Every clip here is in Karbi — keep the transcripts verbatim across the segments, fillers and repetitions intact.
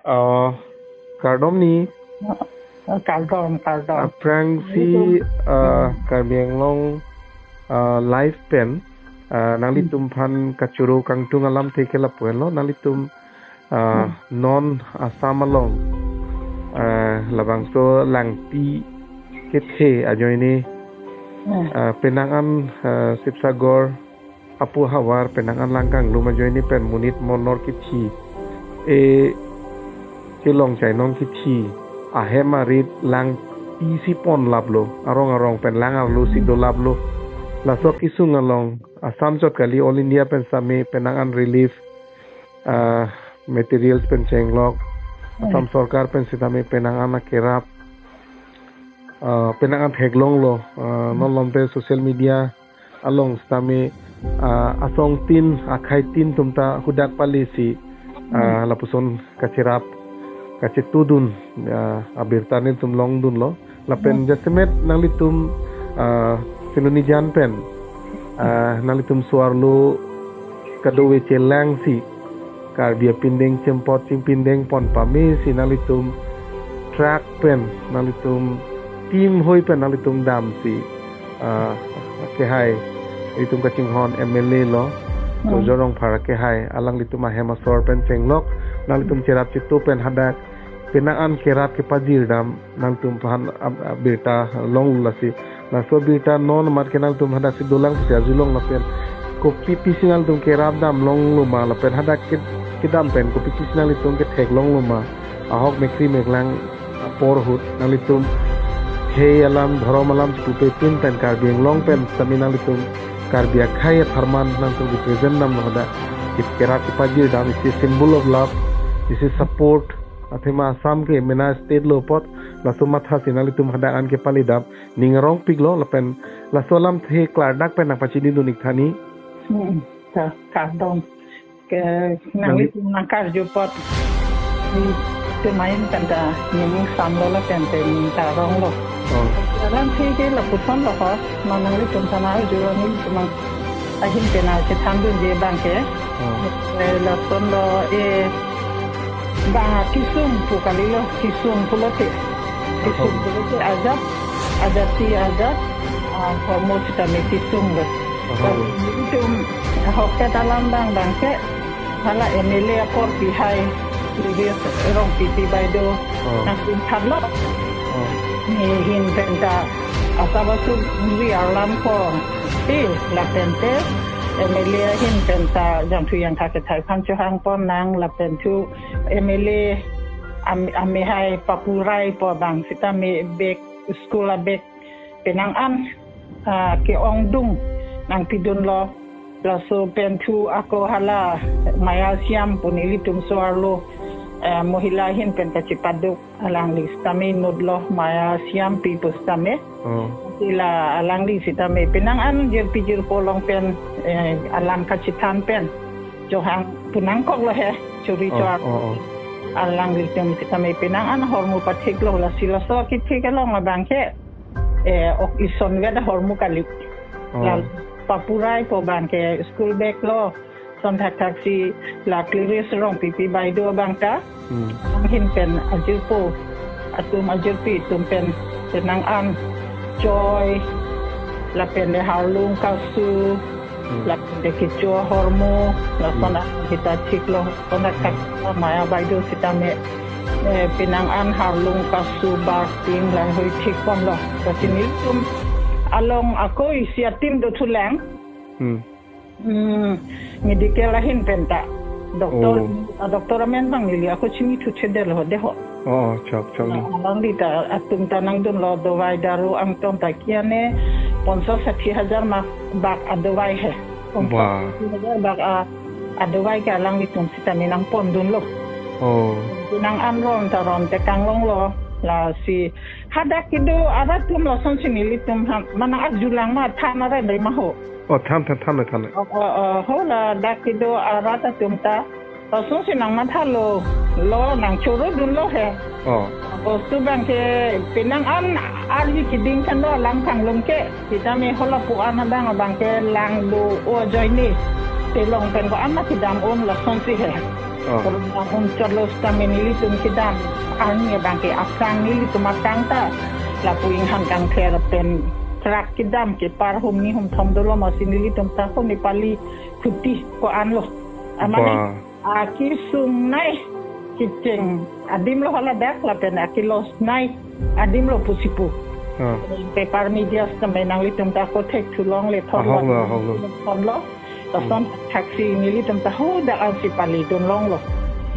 Uh, kardom ni. Kardom, kardom. Aphrangsi, uh, Karbi Anglong, uh, Live pen, uh, nanglitum aphan kachoro kangtung alamthe ke lapu henlo, nanglitum, uh, non Assam along, uh, labangso Langpi kethe ajoine, uh, penang an, uh, Sibsagar apu havar penang an lang kanglum ajoine pen monit monor kithi, e, kelong chainong kithi, ahem arit lang isi pon laplo, arong arong pen lang arlo si do laplo. Laso kesung along Assam chot kali, all India pen sitame penang an relief, ah, materials pen chenglok, Assam sorkar pen sitame penang an akerap, ah, penang an theklonglo, ah, non lomte social media along sitame, ah, asong tin, akhai tin atum ta hadak pale si, ah, lapuson kacherap, kachetudun, ah, abirta netum longdunlo. Lapen jasemet nanglitum, ah, Sinoni jan pen, ah, nanglitum so-arlo kadokave chelangsi Karbi apindeng chempot chingpindeng pon pame si nanglitum truck pen, nanglitum team hoi pen nanglitum damsi, ah, kehai, itum kachinghon M L A lo, Tuliram Ronghang kehai, alanglitum ahem asor pen chenglok, nanglitum cherap chetu pen hadak penang an kerap kepajir dam, nanglitum aphan ab-, abirta longlo lasi. Laso abirta non amat ke nanglitum hadaksi dolang pusi arjulong lapen kopi pisi nanglitum kerap dam longlo ma lapen hadak ke-, kedam pen kopi pisi nanglitum ketheklonglo ma. Ahok mekri meklang apor ahut nanglitum khei alam, dhorom alam si pupe pin pen Karbi Anglong pen sitame nanglitum Karbi akhai apharman nanglitum represent damlo hadak. Kerap kepajir dam isi symbol of love, isi support, athema Assam ke mena state lo apot, laso matha si nanglitum hadak an kepale dam, ning arongpiklo lapen laso alamthe klardak pen nangpachinidun ik tha ni. Hmm, ta, kardom. Ke, nangli- nanglitum nangkarju apot, ni temain pen ta ning samlo lapen te ning ta aronglo. Oh. Alamthe ke lapuson lo ho, ma nanglitum ta nang arju, nanglitum ahin pen nangchethandunji abang ke. Oh. Eh, lasonlo, eh, ba kesung pu kalilo, kesung pulote. Kesung pulote ajat, ajat ti ajat, ah, hormu sitame kesung lo. Aha. Itum ahokpet alam abang abang ke, hala M L A akorpi hai, Tuliram Rongpipi Baideo, Oh. nangpinthalo. Oh. Nehin pen ta asap asut ri arlam ko. Ti, lapen te, M L A ahin pen ta jangthu jangtha kethai aphan chohang pon nang, lapen thu M L A am-, amehai papurai po abang sitame bag, school abag penang an, ah, ke-ongdung nangpidunlo. Laso pen thu ako hala Maya Siam pu nelitum so-arlo, eh, mohila ahin pen kachepaduk alangli sitame inutlo, Maya Siam pi pu sitame. Oh. Ila alangli sitame penang an jirpi jirpo along pen, eh, alam kachethan pen chohang pu nangkoklo he, chori Oh, chor. oh, oh. Alanglitum sitame penang an hormu pathiklo, lasi laso akithik along abang ke, eh, ok isonvet ahormu kali. Oh. Lal papurai po abang ke school bag lo. Son thakthak si la Tuliram Rongpipi Baideo abang ta. Hmm. Ahin pen ajirpo atum, ajirpi atum pen penang an choi, lapen le harlung kasu, Hmm. lapen le kecho ahormu, lason Hmm. an hita thiklo, son thakthak Hmm. Maya Baideo sitame, eh, penang an harlung kasu barting lahei thik ponlo. Lasi Hmm. nelitum along ako isi atim dothulang. Hmm. Hmm, medical ahin pen ta. Doctor, Oh. ah, doctor amen abang neli ako chinithudetlo ho, de ho. Oh, chok, chok ni. Ah, alangli ta atum ta nangdunlo, dawai daru angton ta kiane ponchas sathi hajar ma bak adawai he. Ponchas Wah. sathi hajar bak a, adawai ke alanglitum sitame nangpondunlo. Oh. Nang an ron ta ron te kanglonglo. Lasi hadak kedo arat atum lason si nelitum ha, mane arjulang ma than arat dei ma ho. Oh, than, than, than, than. Oh, oh, oh, ho ladak kedo arat atum ta. Lason si nangmathalo, lo nangchorodunlo he. Oh. Bostu abang ke penang an arji keding thanlo alam kanglum ke. Sitame hala pu an abang abang ke lang do-o ajoine. Telong pen ko-an ma kedam un lason si he. Oh. Corona hum chotlo sitame nelitum kedam arni abangke aphrang nelitum atangta lapu inghan kangther pen truck kedam kepar humni humthom dolo, masi nelitum ta ko Nepali khuti ko-an lo. Amane Ba. akisungnei kecheng adim lo haladak lapen akilosnei adim lo pusi pu. Oh. Paper media sitame nanglitum ta ko thekthulongle thon Ahok lo, lo, ahok lo. thon lo. Lason Hmm. thaksi nelitum ta hadak ansi paledun longlo.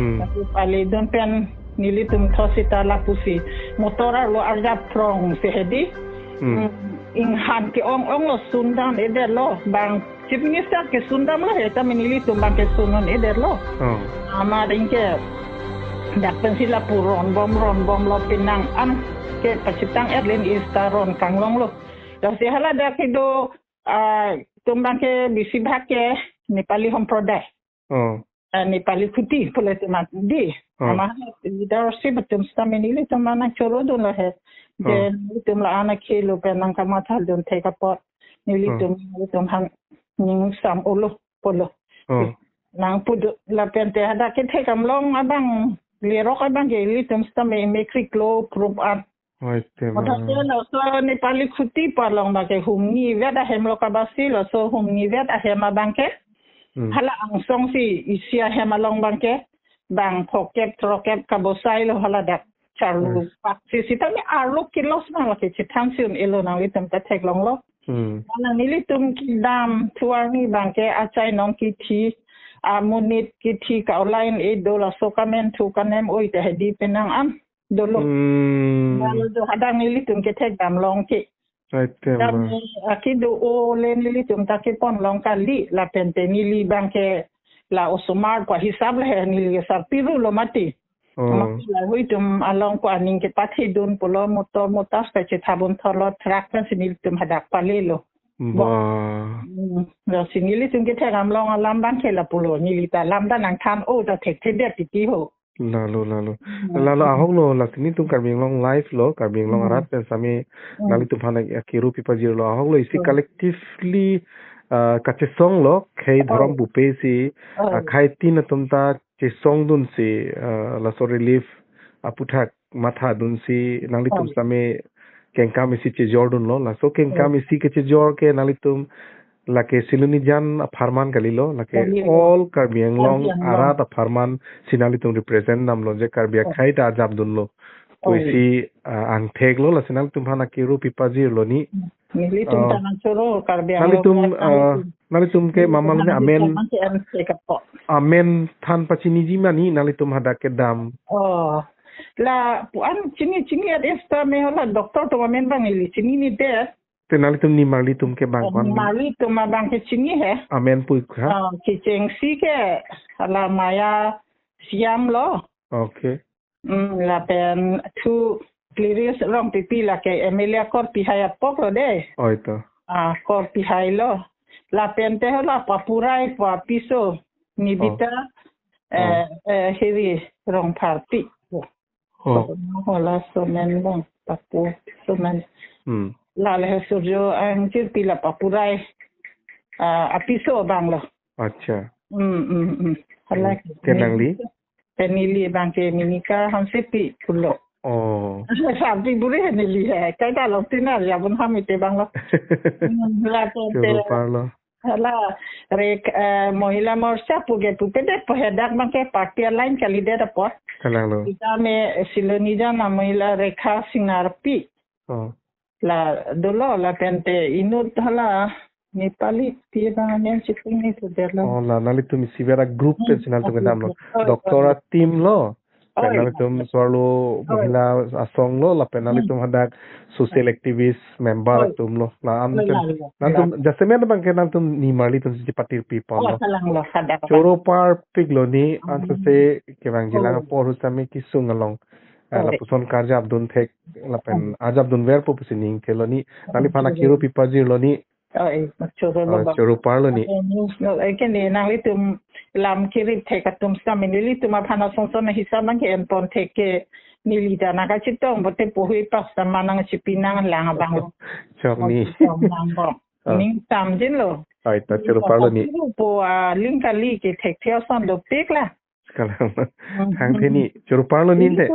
Hmm. Lapu paledun pen nelitum thot sita lapusi motor arlo arjap phrong si hedi. Hmm. Hmm, inghan ke-ong-ong lo, sundam-edet lo, bang Chief Minister ke sundam lo he, tame nelitum abangke sun-un-edet lo. Oh. Amat ingke dak pensi lapu ronbom ronbom lo, penang an ke pachitang-et len ista ron kanglong lo. Lasi haladak kedo, ah, itum abangke bisi bhag ke Nepali Sampradaya. Oh. Ah, Nepali khuti pule temat di. Oh. Ama leadership atum sitame nelitum nangchorodun lo he. Oh. Then nelitum la-an akhei lo pen nangkamathadun thek apot. Nelitum, Oh. nelitum hang ningsam olo pulo. Oh. Nangpudu lapen te hadak kethek damlong abang lerok abangke nelitum sitame mekri klo prup an. Oi, tema. Mothot ke laso Nepali khuti pu along abangke humni vet ahem lo kabasi, laso humni vet ahem abangke. Hmm. Hala angsong si isi ahem along abangke bang phokep throkep kabosai lo haladak charlu Hmm. pak si sitame arlo kilos nang lake chithan si un-elo, nanglitum ta theklong lo. Hmm. Mana nelitum kedam thu arni abangke achai nong kithi, amonit kithi ka-online e do, laso kamenthu kanem oi ta hedi penang an dolo. Hmm. Lalu do hadak nelitum kethek damlong ke. Right, Dam tema. akido-o le nelitum ta kepon long kali, lapen te neli abangke la osomar pa hisap le he, neli ke sarpi ru lo mati. Oh. Mati la hui atum along ko aning kepathidun pulo, motor motor ta chethabun thotlo, truck kan si nelitum hadak palelo. Ba. Hmm. Lasi nelitum kethek damlong alam abangke lapulo, neli ta alam ta nangthan-o ta thekthedet titi ho. Lalo, lalo. Hmm. Lalo ahok lo, lasi nelitum Karbi Anglong Live lo, Karbi Anglong Hmm. arat pen sitame Hmm. nanglitum aphan akiru pipajirlo, ahok lo isi Hmm. collectively, ah, kachesong lo, khei Oh. dhorom pupe si, Oh. ah, khei tin atum ta chesongdun si, ah, laso relief aputhak mathadun si nanglitum Oh. sitame kengkam isi chejordun lo, laso kengkam Oh. isi kechejor ke nanglitum lake Silonijan apharman kalilo, lake Kali lo. all Karbi Anglong Karbi Anglong. arat apharman si nanglitum represent damlo je Karbi Oh. akhei ta ajapdunlo. Oh. Pusi, ah, angthek lo, lasi nanglitum aphan akiru pipajirlo ni. Nelitum Oh. ta nangchoro Karbi Anglong Nanglitum, arat ah, nanglitum. nanglitum ke Nelitum mama lo ne nang amen, bichar nang ke M C kapo. amen than pachiniji ma ni nanglitum hadak kedam. Oh. La pu-an chini chini at esta me hola doctor atum amen abang ili chinine det. Te nanglitum nimarli atum ke bang ko-an? Nimarli atum abangke chini he. Amen pu ha? Ah, kechengsi ke hala Maya Siam lo. Okay. Hmm, lapen thu Clearance Rongpipi lake M L A akorpi hai apok lo de. Oi to. Ah, korpi hai lo. Lapen te hola Papurai pu apiso Nibita, Oh. eh, eh, Hiri Rongpharpi. Oh. Hola somen bang, Papu somen. Hmm. La le Surjo Angchirpi la Papurai, ah, apiso abang lo. Acha. Hmm, hmm, hmm. Hala Hmm. Kenangli? Penili abangke Minika Hansepi pulo. Oh. Sarpi buri he neli he. Kaita lo tina ya bun ham ite abang lo. Hmm, la te Choro te. parlo. Hala, Rek-, eh, Mohila Morcha pu ke pupe det pu hadak abangke party aline kalidet apot. Kalang lo. Sitame Silonijan a Mohila Rekha Singarpi. Oh. La dolo lapen te inut hala Nepali pi abang amen chipu ni tu der lo. Oh, la nanglitum isi bera group pen Hmm, si nanglitum okay, kedam lo. okay. Oh, Doctor oh. a team lo. Pen Oi. nanglitum Swarlo Oi. Mohila Asong lo, lapen Hmm. nanglitum hadak social activist member Oi. atum lo. La an Oi, pen la, la, nanglitum la. jasemet abangke nanglitum nimarli atum si patir pi pon Oh, lo. kalang lo, hadak abang. Choro parpik lo ni Hmm. ansose kevang jilang Oi. apor hu sitame kesung along. Eh, Oi. lapuson karjapdun thek, lapen Hmm. ajapdunver pu pusi ning ke lo ni. Hmm. Nangliphan akiru pipajirlo ni. Oi, choro lo Ah, bang. choro parlo ni. Eh, news lo, eh, ke ni nanglitum lam kirip thek atum sitame nelitum aphan asonson ahisap abangke enpon thek ke neli ta nangkachetong pote pohui pas sama nangchipi nanglang abang lo. Chok ni. Chok nang bang. Ah. Ning samjin lo. Oi, ta choro parlo ni. Ning samjin lo po, ah, ling kali ke thekthe ason dopik la. Kalang. Hmm. Thang theni. Choro parlo nin te.